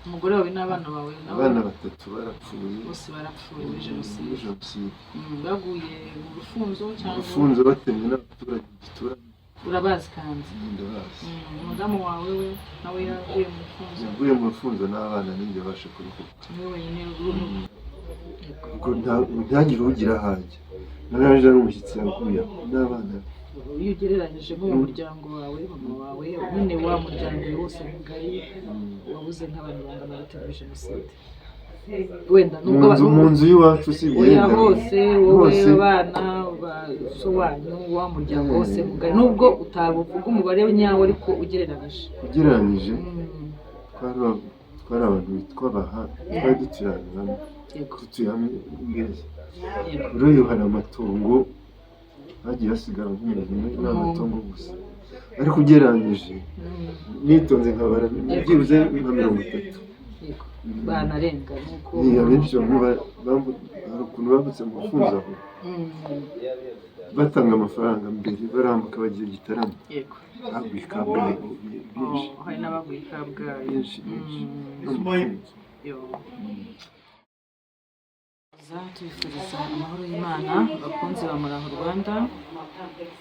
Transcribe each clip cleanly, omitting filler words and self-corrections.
Umugore wawe n'abana bawe nabo? Abana batatu barapfuye. Bose barapfuye muri jenoside? Muri jenoside. Baguye mu rufunzo cyangwa? Urufunzo, batemwe n'abaturage duturanye. Urabazi kandi? Ndabazi. Umudamu wawe we nawe yaguye mu rufunzo? Yaguye mu rufunzo n'abana, ninjye babasha kurokoka. Niwe wenyine? Ubwo ntihagire ugira aho ajya, nawe yaje ari umushyitsi, yaguye aho n'abana be. Iyo ugereranyije nko mu muryango wawe, mama wawe nyine, wa muryango wose mugari, wabuze nk'abantu bangana gute muri jenoside wenda? Mu Nubwo nzu, mu nzu y'iwacu usibye oya, yenda hose wowe, hose. Abana ba so wanyu, wa muryango wose mugari, nubwo utavuga umubare nyawo ariko ugereranyije. Ugereranyije, twari abantu bitwa Baha, twari dutuye ahantu hamwe. Dutuye hamwe mbese. Rero hari amatongo hagiye hasigara nk'umuntu umwe n'amatongo gusa, ariko ugereranyije nitonze nkabara byibuze nka 30. Yego, banarenga nuko. Ni abenshi, bamwe hari ukuntu bambutse mu rufunzo aho, batanga amafaranga mbere, barambuka bagiye Gitarama. Baguye i Kabgayi benshi. Oh, hari n'abaguye i Kabgayi? Benshi benshi no mu rufunzo. Yo. Tubifuriza amahoro y'Imana, bakunzi ba Muraho Rwanda.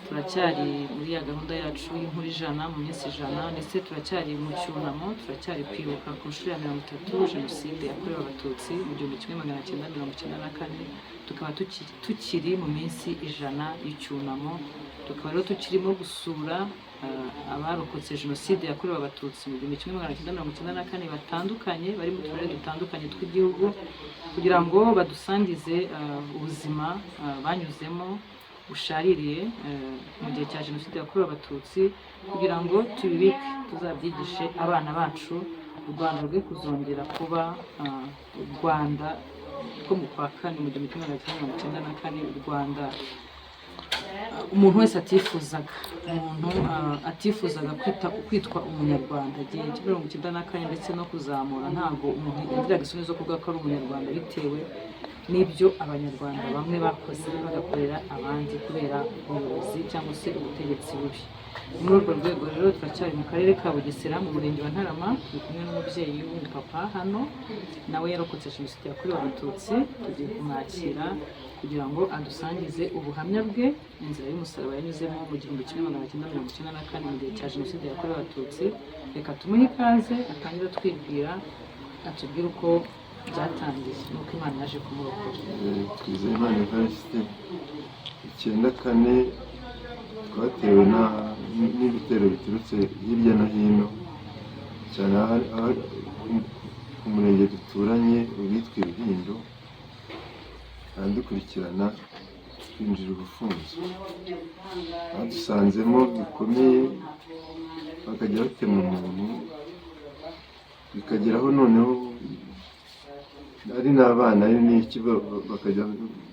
Turacyari muri ya gahunda yacu y'inkuru 100 mu minsi 100, ndetse turacyari mu cyunamo, turacyari kwibuka ku nshuro ya 30 jenoside yakorewe Abatutsi mu 1994. Tukaba tukiri mu minsi 100 y'icyunamo, tukaba rero tukirimo gusura abarokotse jenoside yakorewe Abatutsi mu 1994 batandukanye, bari mu turere dutandukanye tw'igihugu, kugira ngo badusangize ubuzima banyuzemo bushaririye mu gihe cya jenoside yakorewe Abatutsi, kugira ngo tubibike, tuzabyigishe abana bacu, u Rwanda rwe kuzongera kuba u Rwanda rwo mu kwa kane mu 1994, u Rwanda umuntu wese atifuzaga, umuntu atifuzaga kwitwa Umunyarwanda. Igihe cya 94 ndetse no kuzamura, ntabwo umuntu yagiraga isoni zo kuvuga ko ari Umunyarwanda, bitewe n'ibyo Abanyarwanda bamwe bakoze, bagakorera abandi kubera ubuyobozi cyangwa se ubutegetsi bubi. Ni muri urwo rwego rero turacyari mu karere ka Bugesera, mu murenge wa Ntarama. Turi kumwe n'umubyeyi w'umupapa hano, nawe yarokotse jenoside yakorewe Abatutsi. Tugiye kumwakira kugira ngo adusangize ubuhamya bwe, inzira y'umusaraba yanyuzemo mu 1994 mu gihe cya jenoside yakorewe Abatutsi. Reka tumuhe ikaze, atangire atwibwira, atubwire uko byatangiye n'uko Imana yaje kumurokora. Twizeyimana Evariste. 94 twatewe n'ibitero biturutse hirya no hino, cyane ku murenge duturanye witwa Ruhindo, baradukurikirana, twinjira urufunzo, badusanzemo bikomeye, bakajya batema umuntu bikageraho noneho ari n'abana ari n'iki, bakajya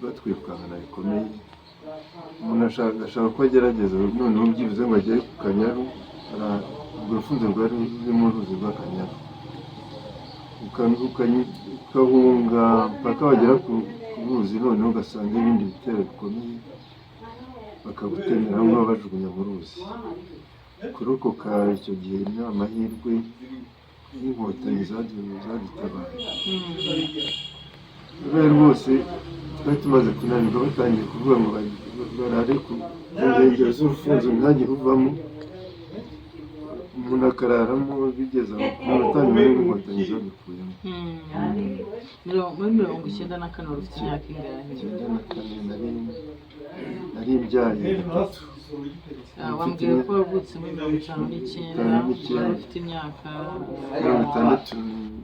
batwirukankana bikomeye. Umuntu ashaka ko agerageza noneho byibuze ngo agere ku Kanyaru. Urwo rufunzo rwari rurimo uruzi rw'Akanyaru, ukahunga mpaka wagera ku ruzi, noneho ugasanga ibindi bitero bikomeye, bakagutemera aho ngaho, bajugunya mu ruzi. Kurokoka icyo gihe ni amahirwe y'Inkotanyi zadutabaye. Kubera rwose twari tumaze kunanirwa, batangiye kuvuga ngo barare ku nkengero z'urufunzo, ntihagire uvamo, umuntu akararamo, bigeze aho ku munota nyuma y'uko Inkotanyi zadukuyemo. Muri 94 wari ufite imyaka ingahe? 94 nari mbyaye gatatu. Ah, wambwiye ko wavutse muri 59. 59. Wari ufite imyaka 60,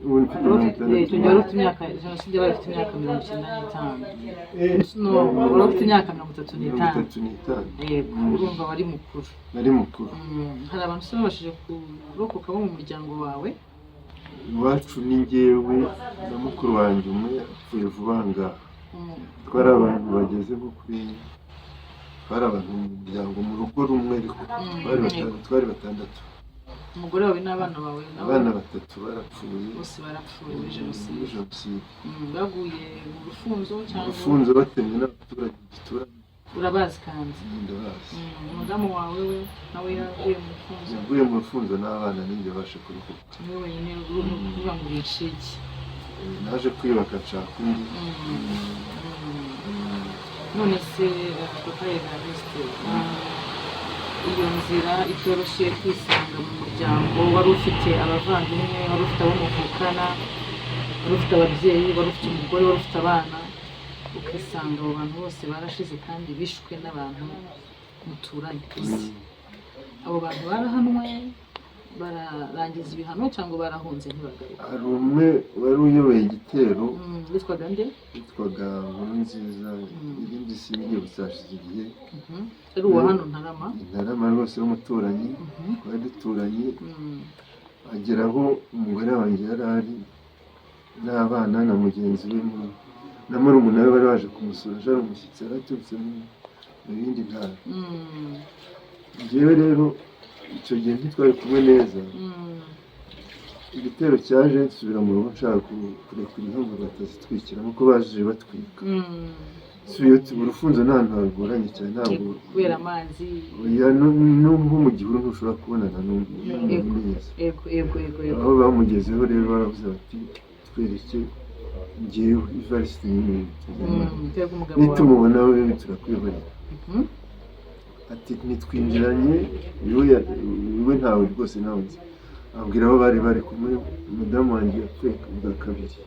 ubu mfite mirongo Icyo itandatu. gihe wari ufite imyaka, jenoside wari ufite imyaka 95, no, wari ufite imyaka mirongo itatu mirongo n'itanu itatu n'itanu. Yego, urumva wari mukuru. Nari mukuru. Hari abantu se babashije kurokoka bo mu muryango wawe? Iwacu ni njyewe na mukuru wanjye umwe yapfuye vuba aha ngaha. Twari abantu bageze nko kuri, twari abantu mu muryango mu rugo rumwe, ariko twari batanu, twari batandatu. Umugore wawe n'abana bawe nabo? Abana batatu barapfuye. Bose barapfuye muri jenoside? Muri jenoside. Baguye mu rufunzo Mu cyangwa? rufunzo, batemwe n'abaturage duturanye. Urabazi kandi? Ndabazi. Umudamu wawe we nawe yaguye mu rufunzo? Yaguye mu rufunzo n'abana, ninjye babasha kurokoka. Niwe wenyine, ni ukuvuga ngo uri incike. Naje kwiyubaka, nshaka undi. None se papa Evariste, iyo nzira itoroshye, kwisanga mu muryango wari ufite abavandimwe, wari ufite abo muvukana, wari ufite ababyeyi, wari ufite umugore, wari ufite abana, ukisanga abo bantu bose barashize kandi bishwe n'abantu muturanye uzi, abo bantu barahanwe bararangiza ibihano cyangwa barahunze ntibagaruka? Hari umwe wari uyoboye igitero. Witwaga nde? Witwaga Nkurunziza, irindi simbyibutse, hashize igihe. Ari uwa hano Ntarama? Ntarama rwose, w'umuturanyi, twari duturanye. Agera aho umugore wanjye yari ari n'abana na mugenzi we na murumuna we bari baje kumusura, aje ari umushyitsi, yari aturutse mu yindi ntara. Njyewe rero icyo gihe ntitwari kumwe neza. Igitero cyaje, nsubira mu rugo nshaka kurekura inka ngo batazitwikira nk'uko baje batwika. Nsubiye mu rufunzo, nta hantu hagoranye cyane, ntabwo Kubera amazi. Oya, no nko mu gihuru ntushobora kubonana n'umuntu neza. Yego yego yego yego Aho bamugezeho rero baravuze bati: "Twereke njyewe Ivariste nyine tuzamara." Twebwe umugabo wawe. "Nitumubona we turakwihorera." Ati: "Ntitwinjiranye, iwe ntawe rwose, ntawe nzi." Abwira abo bari bari kumwe, umudamu wanjye yapfuye bwa kabiri.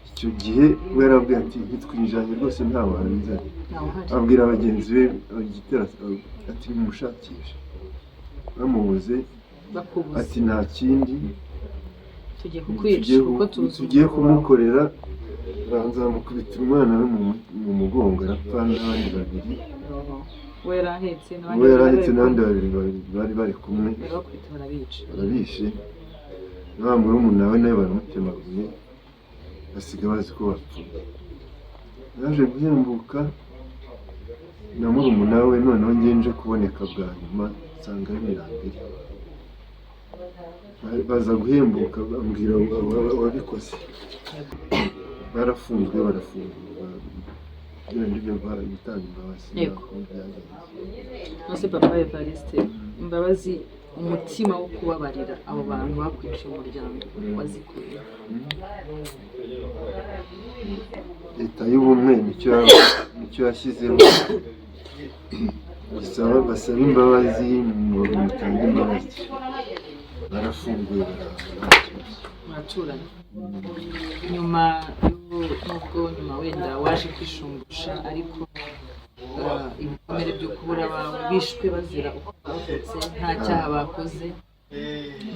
Icyo gihe we yarabwiye ati: "Ntitwinjiranye rwose, ntawe nzanye." Ntawe uhari. Abwira bagenzi be igitero ati: "Mumushakishe." Bamubuze, Bakubuze. ati: "Nta kindi Tugiye kukwica tugiye kuko tuzi tugiye umugabo wawe." kumukorera. Baranza bamukubita umwana we mu mugongo, arapfa, n'abandi babiri. Oh. We yari ahetse n'abandi We yari bari ahetse bari n'abandi kumwe. babiri bari bari kumwe. Barabakubita, barabica. Barabishe, na wa murumuna we nawe baramutemaguye, basiga bazi ko bapfuye. Yaje guhembuka na murumuna we, noneho njye nje kuboneka bwa nyuma nsanga ari imirambo iri. Baza guhembuka bambwira uwabikoze, barafunzwe, barafungurwa, bya bindi byo gutanga imbabazi. Yego. Ntabwo byagenze. None se papa Evariste, imbabazi, umutima wo kubabarira abo bantu bakwiciye umuryango, wazikuye? Leta y'ubumwe nicyo yashyizeho, basaba imbabazi, mutange imbabazi, barafunguye, baraha, nta kibazo. Muraturanye nyuma nubwo nyuma wenda waje kwishumbusha, ariko ibikomere byo kubura abawe bishwe bazira uko bavutse, nta cyaha bakoze,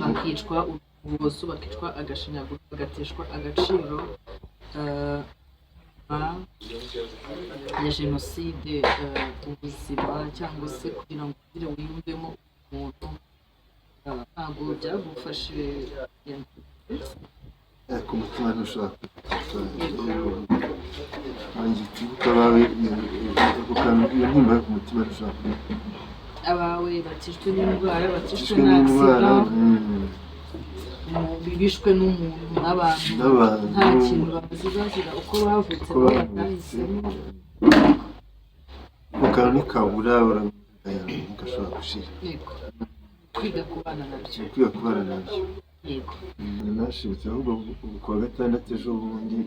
bakicwa urubozo, bakicwa agashinyaguro, bagateshwa agaciro, nyuma ya jenoside, ubuzima cyangwa se kugira ngo ugire wiyumvemo umuntu, ntabwo byagufashe? Ku mutima ntushobora wanjye utibuka abawe, ako kantu, iyo ntimba yo ku mutima ntushobora Abawe batishwe n'indwara, batishwe Bishwe n'indwara. n'accident, bishwe n'umuntu n'abantu N'abantu. nta kintu bazi, bazira uko bavutse, Uko bo bavutse. batahisemo. Ako kantu ntikabura, uramugaya, gashobora gushira. Yego, kwiga kubana nabyo. Ni ukwiga kubana nabyo. Yego. Nashibutse ahubwo ubu kuwa gatandatu ejo bundi,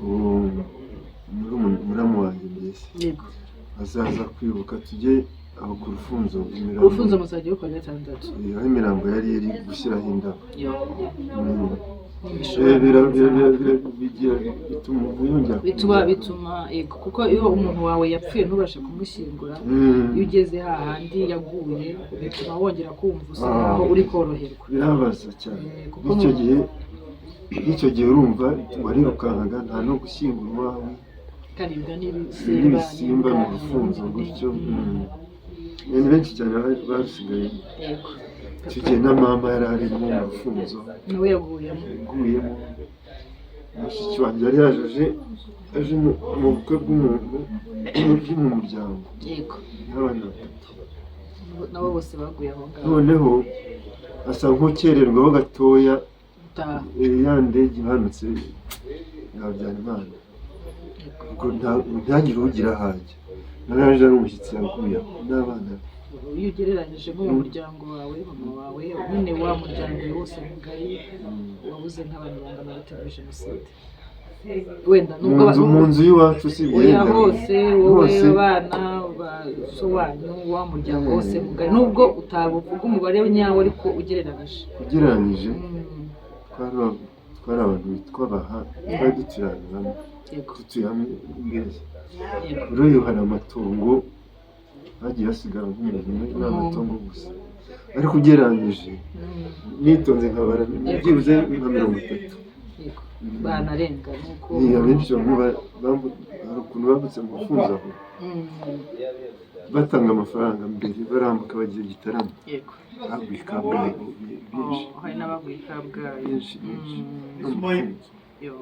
ubu muramu wanjye mbese azaza kwibuka, tujye aho ku rufunzo imirambo. Urufunzo muzajya kuwa gatandatu? Aho imirambo yari iri, gushyiraho indabo. Yo. Eh, bigira bituma umuntu yongera Bituma, bituma, yego, kuko iyo umuntu wawe yapfuye ntubashe kumushyingura, iyo ugeze hahandi yaguye, bituma wongera kumva usa nkaho uri koroherwa. Birabaza cyane. Kuko N'icyo gihe, n'icyo gihe urumva warirukankaga, nta no gushyingura uwawe. Karibwa n'ibisimba. N'ibisimba mu rufunzo gutyo. Ni benshi cyane basigaye. Icyo gihe na mama yari arimo mu rufunzo. Nawe yaguyemo? Yaguyemo. Mushiki wanjye yari yaje aje mu bukwe bw'umuntu bwo mu muryango n'abana batatu. Nabo bose baguye aho ngaho? Noneho asa nk'ukererwaho gatoya. Utaha. Ya ndege ihanutse ya Habyarimana. Ubwo ntihagire ugira aho ajya. Nawe yaje ari umushyitsi, yaguye aho n'abana be. Iyo ugereranyije nko mu muryango wawe, mama wawe nyine, wa muryango wose mugari, wabuze nk'abantu bangana bate muri jenoside wenda? Mu Nubwo nzu, mu nzu y'iwacu usibye oya, yenda hose, wowe, hose. Abana ba so wanyu, wa muryango wose mugari, nubwo utavuga umubare nyawo, ariko ugereranyije. Ugereranyije, twari abantu bitwa Baha, twari dutuye ahantu hamwe, dutuye hamwe mbese. Rero hari amatongo hagiye hasigara nk'umuntu umwe n'amatongo gusa, ariko ugereranyije nitonze nkabara byibuze nka 30. Yego, banarenga nuko. Ni abenshi, bamwe hari ukuntu bambutse mu bufunzo aho, batanga amafaranga mbere, barambuka bagiye Gitarama, baguye i Kabgayi benshi. Oh, hari n'abaguye i Kabgayi. Benshi benshi no mu bufunzo. Yo.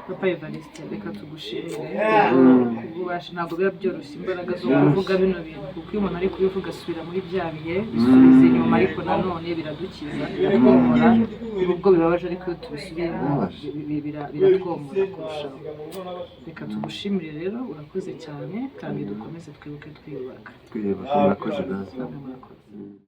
Papa Evariste, reka tugushimire kububasha. Ntabwo biba byoroshye imbaraga zo kuvuga bino bintu, kuko iyo umuntu ari kubivuga asubira muri bya bihe, bisubiza inyuma, ariko nanone biradukiza, biratwomora. Nubwo bibabaje, ariko iyo tubisubiyemo Birababaje. biratwomora kurushaho. Reka tugushimire rero, urakoze cyane, kandi dukomeze twibuke twiyubaka. Twiyubaka. Murakoze nawe. Namwe murakoze.